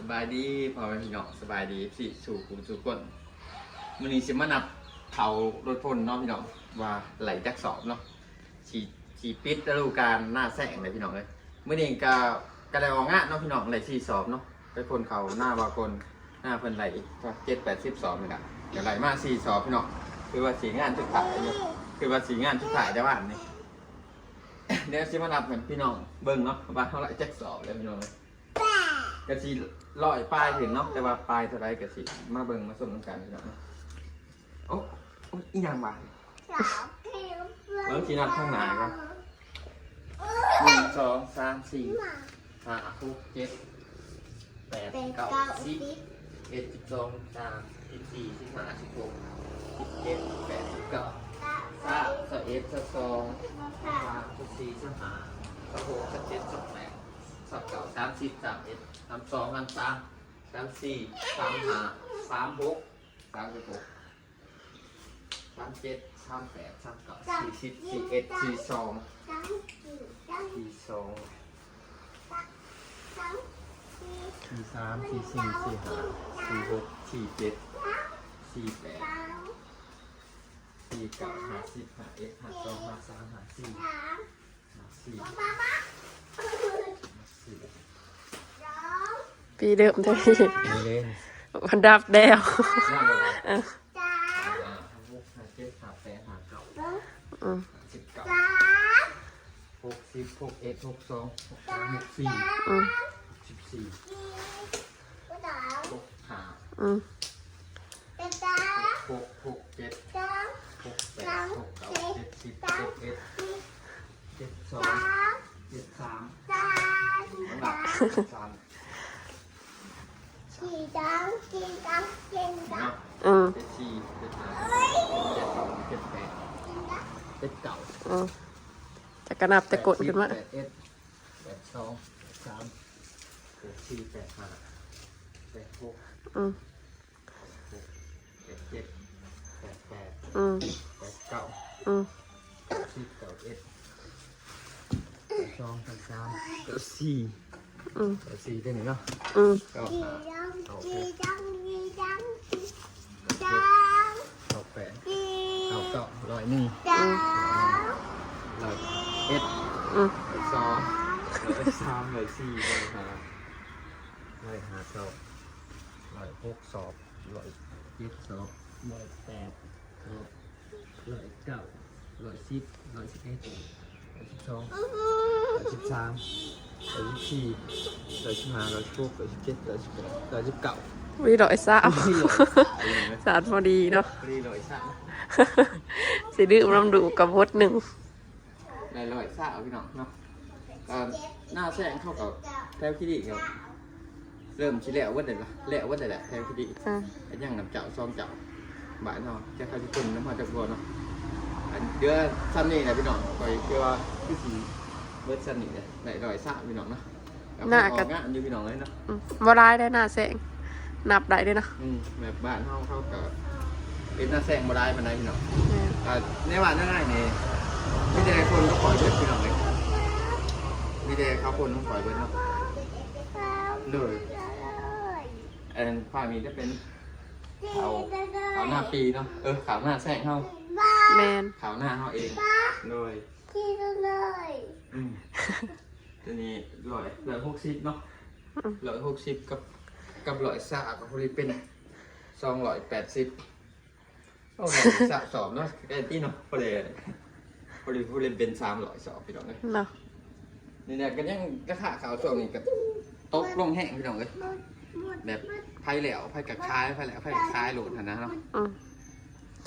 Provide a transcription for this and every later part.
ສະບາຍດີພໍ່ແມ່ພີ່ນ້ອງ ສະບາຍດີເອັຟຊີສູ່ຜູ້ສູ່ຄົນ. ມື້ນີ້ຊິມານັບເຂົ້າລົດພົ່ນເນາະພີ່ນ້ອງ ວ່າໄຫຼຈັກສອບເນາະ. ຊິ ຊິປິດລະດູການນາແຊງເດ້ພີ່ນ້ອງເອີຍ. ມື້ນີ້ກະ ກະໄດ້ອອກງານເນາະພີ່ນ້ອງ ໄດ້ສີ່ສອບເນາະ. ໄປພົ່ນເຂົ້ານາບ່າວຄົນ ນາເພິ່ນໄດ້ເຈັດແປດສິບສອບນີ້ລະ ກະໄດ້ມາສີ່ສອບພີ່ນ້ອງ. ຄືວ່າຊິງານສຸດທ້າຍຢູ່ ຄືວ່າຊິງານສຸດທ້າຍແຕ່ວານນີ້. ດຽວຊິມານັບໃຫ້ພີ່ນ້ອງເບິ່ງເນາະ ວ່າເຮົາໄດ້ຈັກສອບແລ້ວພີ່ນ້ອງເອີຍ. ກະຊິຮ້ອຍປາຍຂຶ້ນເນາະ ແຕ່ວ່າປາຍເທົ່າໃດກະຊິມາເບິ່ງມາຊົມນຳກັນພີ່ນ້ອງເນາະ. ໂອ້ ໂອ້ຍ ອີ່ຫຍັງຫວາ? ເບິ່ງຊິນັບທາງໜ້າກ່ອນ. ໜຶ່ງ ສອງ ສາມ ສີ່ ຫ້າ ຫົກ ເຈັດ ແປດ ເກົ້າ ສິບ ສິບເອັດ ສິບສອງ ສິບສາມ ສິບສີ່ ສິບຫ້າ ສິບຫົກ ສິບເຈັດ ສິບແປດ ສິບເກົ້າ ຊາວ ຊາວເອັດ ຊາວສອງ ຊາວສາມ ຊາວສີ່ ຊາວຫ້າ ຊາວຫົກ ຊາວເຈັດ ຊາວແປດ ຊາວເກົ້າ ສາມສິບ ສາມເອັດ ສາມສອງ ສາມສາມ ສາມສີ່ ສາມຫ້າ ສາມຫົກ ສາມສິບຫົກ ສາມເຈັດ ສາມແປດ ສາມເກົ້າ ສີ່ສິບ ສີ່ເອັດ ສີ່ສອງ ສີ່ສອງ ສີ່ສາມ ສີ່ສີ່ ສີ່ຫ້າ ສີ່ຫົກ ສີ່ເຈັດ ສີ່ແປດ ສີ່ເກົ້າ ຫ້າສິບ ຫ້າເອັດ ຫ້າສອງ ຫ້າສາມ ຫ້າສີ່ ປີເດີມເລີຍ ມັນດັບແລ້ວ. ເອີ ຫ້າຫົກ ຫ້າເຈັດ ຫ້າແປດ ຫ້າເກົ້າ ອືມ ຫ້າສິບເກົ້າ ຫົກສິບ ຫົກເອັດ ຫົກສອງ ຫົກສາມ ຫົກສີ່ ອືມ ຫົກສິບສີ່ ຫົກຫ້າ ອືມ ຫົກຫົກ ຫົກເຈັດ ຫົກແປດ ຫົກເກົ້າ ເຈັດສິບ ເຈັດເອັດ ເຈັດສອງ ເຈັດສາມ ເຈັດສາມ ອືມ ເຈັດສີ່ ເຈັດຫ້າ ເຈັດຫົກ ເຈັດເຈັດ ເຈັດແປດ ເຈັດເກົ້າ ອືມ ຈະກະນັບແຕ່ກົ້ນຂຶ້ນມາ ແປດສິບ ແປດເອັດ ແປດສອງ ແປດສາມ ແປດສີ່ ແປດຫ້າ ແປດຫົກ ອືມ ແປດເຈັດ ແປດແປດ ອືມ ແປດເກົ້າ ອືມ ເກົ້າສິບ ເກົ້າເອັດ ເກົ້າສອງ ເກົ້າສາມ ເກົ້າສີ່ ອືມ ເກົ້າສີ່ ຕົວນີ້ເນາະ ອືມ ເກົ້າຫ້າ ເກົ້າຫົກ ເກົ້າເຈັດ ເກົ້າແປດ ເກົ້າເກົ້າ ຮ້ອຍໜຶ່ງ ອືມ ຮ້ອຍເອັດ ອືມ ຮ້ອຍສອງ ຮ້ອຍສາມ ຮ້ອຍສີ່ ຮ້ອຍຫ້າ ຮ້ອຍຫ້າສອບ ຮ້ອຍຫົກສອບ ຮ້ອຍເຈັດສອບ ຮ້ອຍແປດສອບ ຮ້ອຍເກົ້າ ຮ້ອຍສິບ ຮ້ອຍສິບເອັດ ຮ້ອຍສິບສອງ ຮ້ອຍສິບສາມ ຮ້ອຍສິບສີ່ ຮ້ອຍສິບຫ້າ ຮ້ອຍສິບຫົກ ຮ້ອຍສິບເຈັດ ຮ້ອຍສິບແປດ ຮ້ອຍສິບເກົ້າ ອຸ້ຍ ຮ້ອຍຊາວ ສາດພໍດີເນາະ ພໍດີ ຮ້ອຍຊາວ ຊິດື່ມນຳດູກະບົດໜຶ່ງ. ໄດ້ຮ້ອຍຊາວພີ່ນ້ອງເນາະ. ກະນາແຊງເຮົາກະແຖວຂີ້ດີກະເລີ່ມຊິແລ້ວເບິດແລ້ວລະ ແລ້ວເບິດແລ້ວແຫຼະແຖວຂີ້ດີກ ອືມ ກະຍັງນຳເຈົ້າສອງເຈົ້າ ບ້ານເຮົາຈັກເຂົາຊິເປັນນຳເຮົາຈັກບໍ່ເນາະ. ອັນເດືອນຊ່ຳນີ້ແຫຼະພີ່ນ້ອງ ຂ້ອຍຄິດວ່າຄືຊິເບິດຊ່ຳນີ້ແຫຼະ ໄດ້ຮ້ອຍຊາວພີ່ນ້ອງເນາະ. ນາກະ ອອກງານຢູ່ພີ່ນ້ອງເອີຍເນາະ ອືມ ບໍ່ຫຼາຍເດ້ນາແຊງ ນັບໄດ້ເດ້ເນາະ ອືມ ແບບບ້ານເຮົາ ເຮົາກະເຮັດນາແຊງບໍ່ຫຼາຍປານໃດພີ່ນ້ອງ ແມ່ນ ກະໃນບ້ານໃນນານີ້ ມີແຕ່ຄົນນຳຂ້ອຍເບິດພີ່ນ້ອງເອີຍ ມີແຕ່ເຂົາຄົນນຳຂ້ອຍເບິດເນາະ ໂດຍ ອັນພາກນີ້ຈະເປັນເຂົ້າ ເຂົ້ານາປີເນາະ ເອີ ເຂົ້ານາແຊງເຮົາ ແມ່ນ ເຂົ້ານາເຮົາເອງ ໂດຍ ອືມ ຕົວນີ້ຮ້ອຍ ຮ້ອຍຫົກສິບເນາະ ອືມ ຮ້ອຍຫົກສິບກັບ ກັບຮ້ອຍຊາວ ກະພໍດີເປັນສອງຮ້ອຍແປດສິບ ໂອ້ ສາມສອບເນາະ ໃກ້ຕິເນາະ ພໍດີ ພໍດີ ພໍດີເປັນສາມຮ້ອຍສອບພີ່ນ້ອງເອີຍເນາະ. ນີ້ແຫຼະ ກະຍັງລາຄາເຂົ້າຊ່ວງນີ້ກະຕົກລົງແຮງພີ່ນ້ອງເອີຍ ແບບໃຜແລ້ວໃຜກະຂາຍ ໃຜແລ້ວໃຜກະຂາຍໂລດຫັ້ນນະເນາະ ອືມ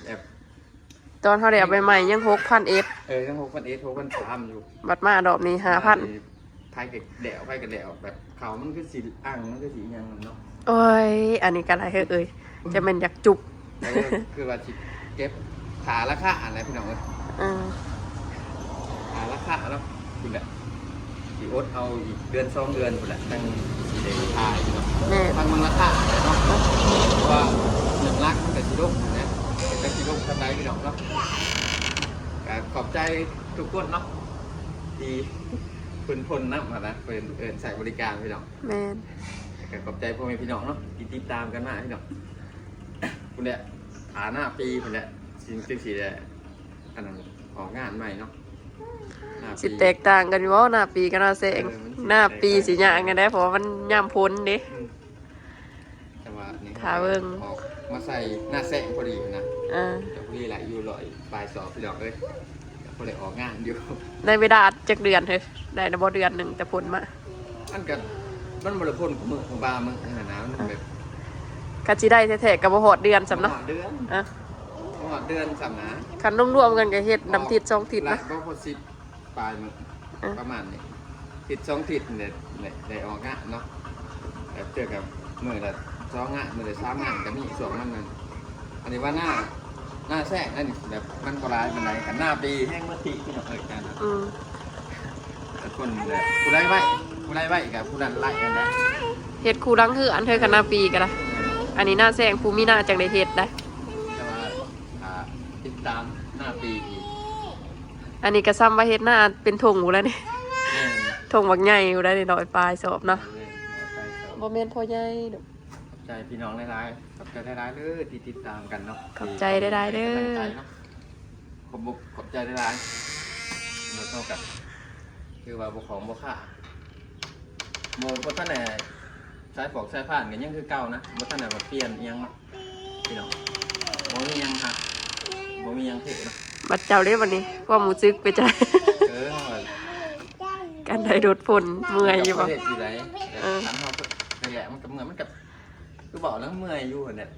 ແບບ ຕອນເຮົາໄດ້ເອົາໃໝ່ໆ ຍັງຫົກພັນເອັດ ເອີ ຍັງຫົກພັນເອັດ ຫົກພັນສາມຢູ່ ບັດມາຮອບນີ້ຫ້າພັນ ໃຜກະແລ້ວ ໃຜກະແລ້ວ ແບບເຂົ້າມັນຄືຊິອັ່ງ ມັນຄືຊິຫຍັງເນາະ. ໂອ້ຍ ອັນນີ້ກະໄດ້ເຮີ້ຍ ຈະແມ່ນຢາກຈຸບ ເອີ ຄືວ່າຊິເກັບຖ້າລາຄາຫັ້ນແຫຼະພີ່ນ້ອງເອີຍ ເອີ ຖ້າລາຄາເນາະ ພຸ້ນແຫຼະ ຊິອົດເອົາອີກເດືອນສອງເດືອນພຸ້ນແຫຼະ ຈັ່ງຊິໄດ້ຂາຍເນາະ ແມ່ນ ຟັງເບິ່ງລາຄາເນາະ ເພາະວ່າເລື່ອງລາຄາມັນກະຊິລົງຫັ້ນນະ ຈັກຊິລົງສ່ຳໃດພີ່ນ້ອງເນາະ. ກະຂອບໃຈທຸກຄົນເນາະ ທີ່ເພິ່ນພົ່ນນຳຫັ້ນນະ ເພິ່ນເອີ້ນໃຊ້ບໍລິການພີ່ນ້ອງ ແມ່ນ ຂອບໃຈພໍ່ແມ່ພີ່ນ້ອງເນາະ ທີ່ຕິດຕາມກັນມາພີ່ນ້ອງ. ພຸ້ນແຫຼະ ຖ້າໜ້າປີພຸ້ນແຫຼະ ຈຶ່ງ ຈຶ່ງຊິໄດ້ ອັນນັ້ນ ອອກງານໃໝ່ເນາະ. ໜ້າປີ ຊິແຕກຕ່າງກັນຢູ່ບໍ່ ໜ້າປີກັບໜ້າແລ້ງ? ເອີ ມັນຊິ ໜ້າປີ ແຕກຕ່າງ ຊິຍາກແດ່ ເພາະວ່າມັນຍາມຝົນເດ້. ອືມ ແຕ່ວ່ານີ້ ຖ້າເບິ່ງ ອອກມາໃສ່ໜ້າແລ້ງພໍດີນະ. ເອີ ກໍພໍດີຫຼາຍຢູ່ ຮ້ອຍປາຍສອບພີ່ນ້ອງເອີຍ ກໍພໍໄດ້ອອກງານຢູ່. ໃນເວລາຈັກເດືອນເຮີ້ຍ ໄດ້ນະບໍ່ເດືອນໜຶ່ງແຕ່ພົ້ນມາ? ມັນກໍ ມັນບໍ່ໄດ້ພົ້ນມື້ ມື້ບາງມື້ຫັ້ນນະ ມັນແບບ ຄັນຊິໄດ້ແທ້ໆກໍບໍ່ຮອດເດືອນຊ້ຳເນາະ. ບໍ່ຮອດເດືອນ ເອີ ບໍ່ຮອດເດືອນຊ້ຳນະ. ຄັນລວມໆກັນກໍເຮັດນຳທິດສອງທິດນະ ບໍ່ພໍສິບ ປາຍມື້ ເອີ ປະມານນີ້ ທິດສອງທິດນີ້ແຫຼະ ໄດ້ອອກງານເນາະ. ແບບເທື່ອກັບມື້ລະສອງງານ ມື້ລະສາມງານກໍມີ. ຊ່ວງມັນນັ້ນ ອັນນີ້ວ່າໜ້າ ໜ້າແລ້ງນັ້ນແບບມັນບໍ່ຫຼາຍປານໃດ. ຄັນໜ້າປີແຮງໝົດທີ່ພີ່ນ້ອງເອີຍ. ອືມ ແຕ່ຄົນແບບຜູ້ໃດໄວ ຜູ້ໃດໄວກໍຜູ້ນັ້ນໄລ່ຫັ້ນນະ. ເຮັດຄູ່ຫຼັງເຮືອນເຮີ້ຍ ຄັນໜ້າປີກໍໄດ້. ອັນນີ້ໜ້າແລ້ງ ຜູ້ມີໜ້າຈັ່ງໄດ້ເຮັດໄດ໋. ແຕ່ວ່າ ອ່າ ຕິດຕາມໜ້າປີອີກ. ອັນນີ້ກໍຊ້ຳວ່າເຮັດນາເປັນທົ່ງພຸ້ນແຫຼະນີ້. ແມ່ນ ທົ່ງບັກໃຫຍ່ພຸ້ນແຫຼະນີ້ ຮ້ອຍປາຍສອບເນາະ. ແມ່ນ ຮ້ອຍປາຍສອບ ບໍ່ແມ່ນພໍ່ໃຫຍ່ດອກ. ຂອບໃຈພີ່ນ້ອງຫຼາຍໆ ຂອບໃຈຫຼາຍໆເດີທີ່ຕິດຕາມກັນເນາະ. ຂອບໃຈຫຼາຍໆເດີ ໃຫ້ກຳລັງໃຈເນາະ. ຂອບ ຂອບໃຈຫຼາຍໆ. ເຮົາກໍຖືວ່າບໍ່ຂອງບໍ່ຄ່າ ບໍ່ ບໍ່ທັນໄດ້ ສາຍຟອກສາຍຟານກໍຍັງຄືເກົ່ານະ ບໍ່ທັນໄດ້ວ່າປ່ຽນອີ່ຫຍັງເນາະ. ພີ່ນ້ອງ ບໍ່ມີຫຍັງຮັກ ບໍ່ມີຫຍັງເພເນາະ. ບັດເຈົ້າເດ້ບັດນີ້ ຄວາມຮູ້ສຶກເປັນຈັ່ງໃດ? ເອີ ການໄຖລົດພົ້ນເມື່ອຍຢູ່ບໍ່? ເຮັດຢູ່ໃດ ເອີ ຄັນເຮົາ ນັ້ນແຫຼະ ມັນກໍເມື່ອຍ ມັນກໍ ຄືເວົ້າແລ້ວເມື່ອຍຢູ່ຫັ້ນແຫຼະ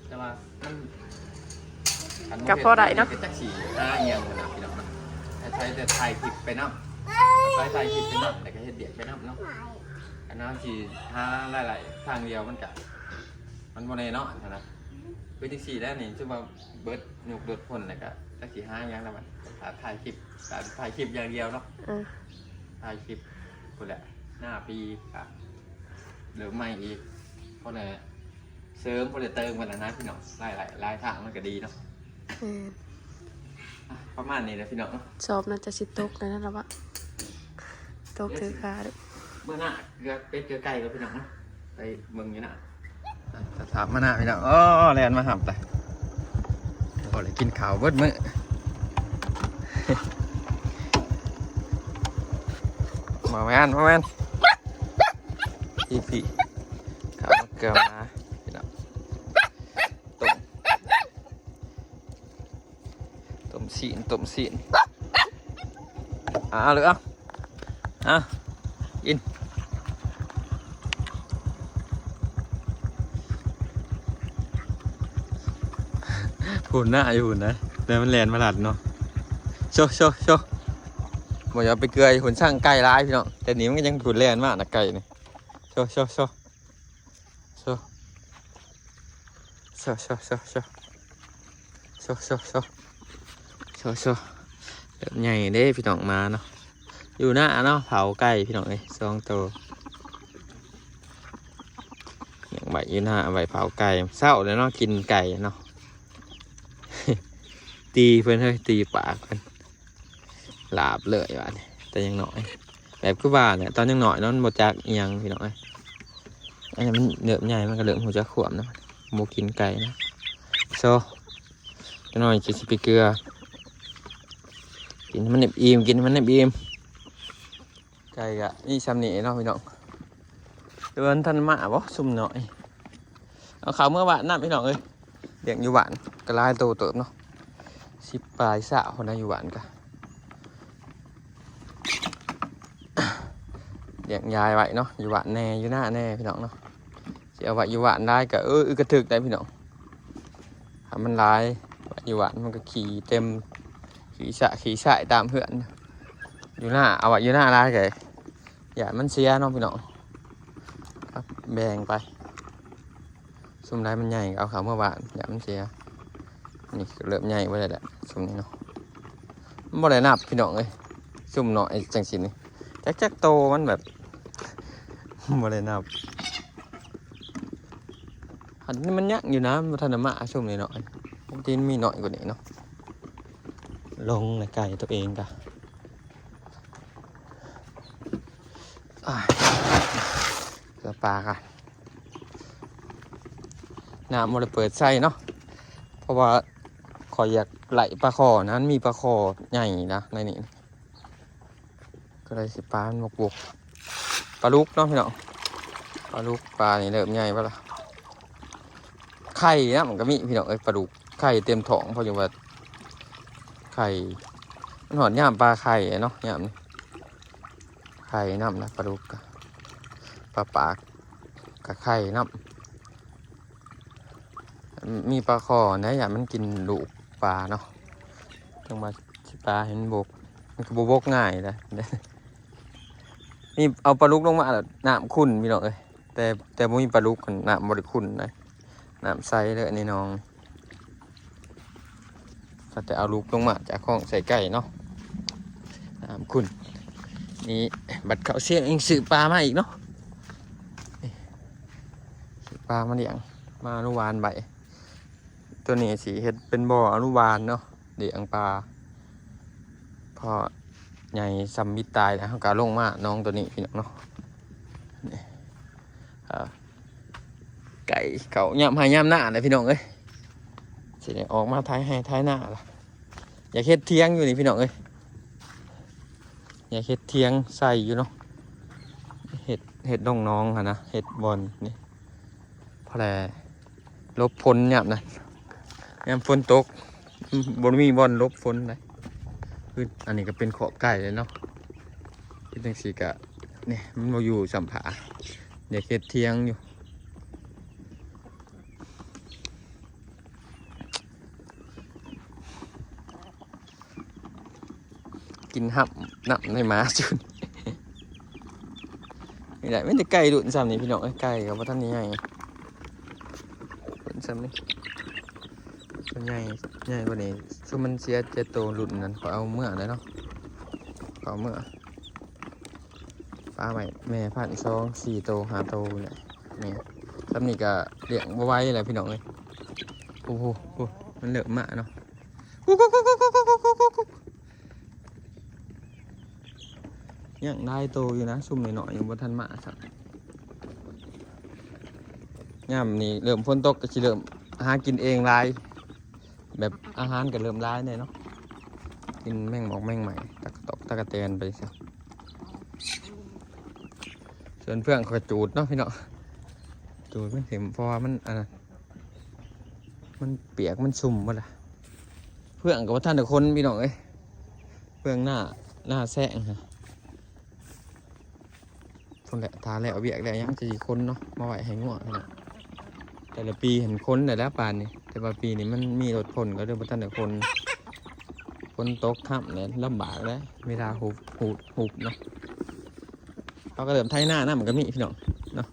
ແຕ່ວ່າມັນ ຄັນບໍ່ເຮັດກໍພໍໄດ້ເນາະ ກໍຈັກຊິຫາອີ່ຫຍັງຫັ້ນນະພີ່ນ້ອງເນາະ. ອາໄສແຕ່ຖ່າຍຄລິບໄປນຳ ອາໄສຖ່າຍຄລິບໄປນຳ ແລ້ວກໍເຮັດວຽກໄປນຳເນາະ. ຄັນເຮົາຊິຫາລາຍໄດ້ທາງດຽວ ມັນກໍ ມັນບໍ່ແນ່ນອນຫັ້ນນະ. ຄືຈັ່ງຊີ້ແຫຼະນີ້ ຄືວ່າເບິດຍຸກໂດດພົ້ນແລ້ວກໍຈັກຊິຫາຫຍັງແລ້ວບັດ ຖ້າຖ່າຍຄລິບ ຖ້າຖ່າຍຄລິບຢ່າງດຽວເນາະ. ເອີ ຖ່າຍຄລິບພຸ້ນແຫຼະ ໜ້າປີກໍເລີ່ມໃໝ່ອີກ ພໍໄດ້ເສີມ ພໍໄດ້ເຕີມກັນນະພີ່ນ້ອງ. ຫຼາຍ ຫຼາຍ ຫຼາຍທາງມັນກໍດີເນາະ. ເອີ ອ່ະ ປະມານນີ້ແຫຼະພີ່ນ້ອງເນາະ. ສອບໜ້າຈະຊິຕົກແລ້ວນັ້ນລະວະ ຕົກຖືກຂາເດີ້. ເມື່ອໜ້າເກືອເປັດເກືອໄກ່ກໍພີ່ນ້ອງເນາະ ໄປເບິ່ງຢູ່ໜ້າ. ຕາມມາໜ້າພີ່ນ້ອງ ໂອ້ ແລ່ນມາຮັບຕາ ບໍ່ໄດ້ກິນເຂົ້າເບິດມື້. ມາແມ່ນ ມາແມ່ນ ພີ່ໆ ເຂົ້າມາເກືອມາພີ່ນ້ອງ. ຕົ້ມ ຕົ້ມຊີ້ນ ຕົ້ມຊີ້ນ ເອົາເລີຍ ເອົາ ເອົາ ກິນ. ພຸ້ນນະ ຢູ່ພຸ້ນນະ ແຕ່ມັນແລ່ນມາລັດເນາະ. ໂຊ ໂຊ ໂຊ ບໍ່ຢາກໄປເກືອຍພຸ້ນ ຊ່າງໄກ່ຫຼາຍພີ່ນ້ອງ. ແຕ່ນີ້ມັນກໍຍັງພຸ້ນແລ່ນມານະ ໄກ່ນີ້. ໂຊ ໂຊ ໂຊ ໂຊ ໂຊ ໂຊ ໂຊ ໂຊ ໂຊ ໂຊ ໂຊ ໂຊ ໂຊ ເລີ່ມໃຫຍ່ເດ້ພີ່ນ້ອງ ມາເນາະ. ຢູ່ນາເນາະ ເຜົາໄກ່ພີ່ນ້ອງເອີຍ ສອງໂຕ ຍັງໄວ້ຢູ່ນາ ໄວ້ເຜົາໄກ່ ເຊົ້າແລ້ວເນາະ ກິນໄກ່ເນາະ. ຕີເພິ່ນເຮີ້ຍ ຕີປາກເພິ່ນ ລາບເລີຍບາດນີ້ ແຕ່ຍັງນ້ອຍ. ແບບຄືວ່າແຫຼະ ຕອນຍັງນ້ອຍເນາະ ມັນບໍ່ຈັກອີ່ຫຍັງພີ່ນ້ອງເອີຍ. ອັນນີ້ມັນເລີ່ມໃຫຍ່ ມັນກໍເລີ່ມຮູ້ຈັກຄວາມນະ ບໍ່ກິນໄກ່ນະ. ໂຊ ຈັກໜ້ອຍຊິໄປເກືອ ກິນໃຫ້ມັນອີ່ມໆ ກິນໃຫ້ມັນອີ່ມ. ໄກ່ກະມີຊ່ຳນີ້ເນາະພີ່ນ້ອງ. ແຕ່ວ່າມັນທັນມາບໍ່ ຊຸມນ້ອຍ. ເອົາເຂົ້າເມືອບ້ານນຳພີ່ນ້ອງເອີຍ. ລ້ຽງຢູ່ບ້ານກໍຫຼາຍໂຕເຕີບເນາະ ສິບປາຍຊາວພຸ້ນນະ ຢູ່ບ້ານກະລ້ຽງຢາຍໄວ້ເນາະ ຢູ່ບ້ານແດ່ ຢູ່ນາແດ່ພີ່ນ້ອງເນາະ. ຊິເອົາໄວ້ຢູ່ບ້ານຫຼາຍກະ ເອີ ອຶກກະທຶກໄດ໋ພີ່ນ້ອງ. ຖ້າມັນຫຼາຍໄວ້ຢູ່ບ້ານມັນກໍຂີ້ເຕັມ ຂີ້ສະຂີ້ຊາຍຕາມເຮືອນ. ຢູ່ນາ ເອົາໄວ້ຢູ່ນາຫຼາຍກໍຢ້ານມັນເສຍເນາະພີ່ນ້ອງ. ແບ່ງໄປ ຊຸມໃດມັນໃຫຍ່ກໍເອົາເຂົ້າເມືອບ້ານ ຢ້ານມັນເສຍ. ນີ້ເລີ່ມໃຫຍ່ບໍ່ໄດ້ແຫຼະ ຊຸມນີ້ເນາະ. ມັນບໍ່ໄດ້ນັບພີ່ນ້ອງເອີຍ ຊຸມນ້ອຍຈັ່ງຊີ້ນີ້ ຈັກຈັກໂຕ ມັນແບບ ບໍ່ໄດ້ນັບ. ອັນນີ້ມັນຍັງຢູ່ນະ ມັນບໍ່ທັນໄດ້ມາຊຸມນ້ອຍໆ ມັນມີນ້ອຍກວ່ານີ້ເນາະ. ລົງໃນໄກ່ຕົວເອງກະ ອ້າຍ ເກືອປາກະ ນ້ຳບໍ່ໄດ້ເປີດໃສ່ເນາະ ເພາະວ່າຂ້ອຍຢາກໄລ່ປາຄໍ່ນະ ມັນມີປາຄໍ່ໃຫຍ່ນະໃນນີ້ ກໍເລີຍຊິປາມັນບົກໆ ປາດຸກເນາະພີ່ນ້ອງ ປາດຸກ ປານີ້ເລີ່ມໃຫຍ່ແລ້ວລະ ໄຂ່ນຳກໍມີພີ່ນ້ອງເອີຍ ປາດຸກ ໄຂ່ເຕັມທ້ອງ ເພາະຫຍັງວ່າໄຂ່ ມັນຮອດຍາມປາໄຂ່ເນາະ ຍາມນີ້ ໄຂ່ນຳນະ ປາດຸກກະ ປາປາກກະໄຂ່ນຳ ມີປາຄໍ່ນະ ຢ້ານມັນກິນລູກປາເນາະ ຈັ່ງວ່າຊິປາໃຫ້ມັນບົກ ມັນກໍບໍ່ບົກງ່າຍນະ ນີ້ເອົາປາດຸກລົງມາແລ້ວນ້ຳຂຸ່ນພີ່ນ້ອງເອີຍ ແຕ່ ແຕ່ບໍ່ມີປາດຸກ ນ້ຳບໍ່ໄດ້ຂຸ່ນນະ ນ້ຳໃສເລີຍໃນໜອງ ກໍແຕ່ເອົາລຸກລົງມາຈາກຄອງໃສ່ໄກ່ເນາະ ນ້ຳຂຸ່ນ ນີ້ບັດເຂົ້າສຽງເອງຊື້ປາມາອີກເນາະ ຊື້ປາມາລ້ຽງ ມາອະນຸບານໄວ້ ຕົວນີ້ຊິເຮັດເປັນບໍ່ອະນຸບານເນາະ ລ້ຽງປາ ພໍໃຫຍ່ຊ່ຳມິດຕາຍແລ້ວ ເຮົາກໍເອົາລົງມາໜອງຕົວນີ້ພີ່ນ້ອງເນາະ ນີ້ ອ່າ ໄກ່ເຂົ້າຍາມໄຮ່ຍາມນາແຫຼະພີ່ນ້ອງເອີຍ ຊິໄດ້ອອກມາໄຖໄຮ່ໄຖນາລະ ຢາກເຮັດຖຽງຢູ່ນີ້ພີ່ນ້ອງເອີຍ ຢາກເຮັດຖຽງໃສ່ຢູ່ເນາະ ເຮັດ ເຮັດດອງໜອງຫັ້ນນະ ເຮັດບ່ອນນີ້ ພໍແລ ຫຼົບຝົນຍາມນັ້ນ ຍາມຝົນຕົກ ບໍ່ມີບ່ອນຫຼົບຝົນໃດ ຄືອັນນີ້ກໍເປັນຄອກໄກ່ເລີຍເນາະ ເຮັດຈັ່ງຊີ້ກໍ ນີ້ ມັນບໍ່ຢູ່ຊ່ຳຜາ ຢາກເຮັດຖຽງຢູ່ ກິນຫຳນ້ຳໃນໝາຈຸນ ນີ້ແຫຼະ ມີແຕ່ໄກ່ລຸ້ນຊ່ຳນີ້ພີ່ນ້ອງເອີຍ ໄກ່ກໍບໍ່ທັນໄດ້ໃຫຍ່ ລຸ້ນຊ່ຳນີ້ ສ່ວນໃຫຍ່ ໃຫຍ່ກວ່ານີ້ ຊຸມມັນເສຍເຈັດໂຕ ລຸ້ນນັ້ນ ຂ້ອຍເອົາເມືອແລ້ວເນາະ ຂ້ອຍເອົາເມືອ ປາໄວ້ແມ່ພັນສອງສີ່ໂຕຫ້າໂຕນີ້ແຫຼະ ນີ້ ຊ່ຳນີ້ກໍລ້ຽງບໍ່ໄຫວແລ້ວພີ່ນ້ອງເອີຍ ໂອ້ໂຫ ໂອ້ ມັນເລີ່ມມາເນາະ ຍັງຫຼາຍໂຕຢູ່ນະ ຊຸມນ້ອຍໆ ຍັງບໍ່ທັນມາຊ້ຳ ຍາມນີ້ເລີ່ມຝົນຕົກກໍຊິເລີ່ມຫາກິນເອງຫຼາຍ ແບບອາຫານກໍເລີ່ມຫຼາຍແດ່ເນາະ ກິນແມງໝອກແມງໄມ້ ຕັກກະຕອກຕັກກະແຕນໄປຊະ ສ່ວນເຟືອງຂ້ອຍຈູດເນາະພີ່ນ້ອງ ຈູດມັນຖິ້ມ ເພາະວ່າມັນ ອັນນັ້ນ ມັນປຽກມັນຊຸ່ມໝົດລະ ເຟືອງກໍບໍ່ທັນໄດ້ຂົນພີ່ນ້ອງເອີຍ ເຟືອງໜ້າ ໜ້າແຊງຫັ້ນ ພຸ້ນແຫຼະ ຖ້າແລ້ວວຽກແລ້ວຫຍັງຊິຂົນເນາະ ມາໄວ້ໃຫ້ງົວຫັ້ນແຫຼະ ແຕ່ລະປີຫັ້ນຂົນໄດ້ແລ້ວປານນີ້ ແຕ່ວ່າປີນີ້ມັນມີລົດຂົນ ກໍເລີຍບໍ່ທັນໄດ້ຂົນ ຝົນຕົກຄ່ຳແຫຼະ ລຳບາກແຫຼະ ເວລາຫຸບ ຫຸບ ຫຸບເນາະ ເຮົາກໍເລີ່ມໄຖນານຳກໍມີພີ່ນ້ອງເນາະ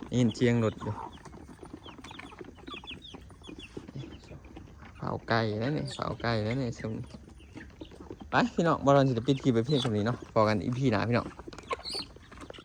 ໄດ້ຍິນສຽງລົດຢູ່ ເຝົ້າໄກ່ແລ້ວນີ້ ເຝົ້າໄກ່ແລ້ວນີ້ ໄປພີ່ນ້ອງ ບໍ່ດອນຊິໄດ້ປິດຄລິບໄວ້ພຽງສ່ຳນີ້ເນາະ ພໍ້ກັນອີພີໜ້າພີ່ນ້ອງ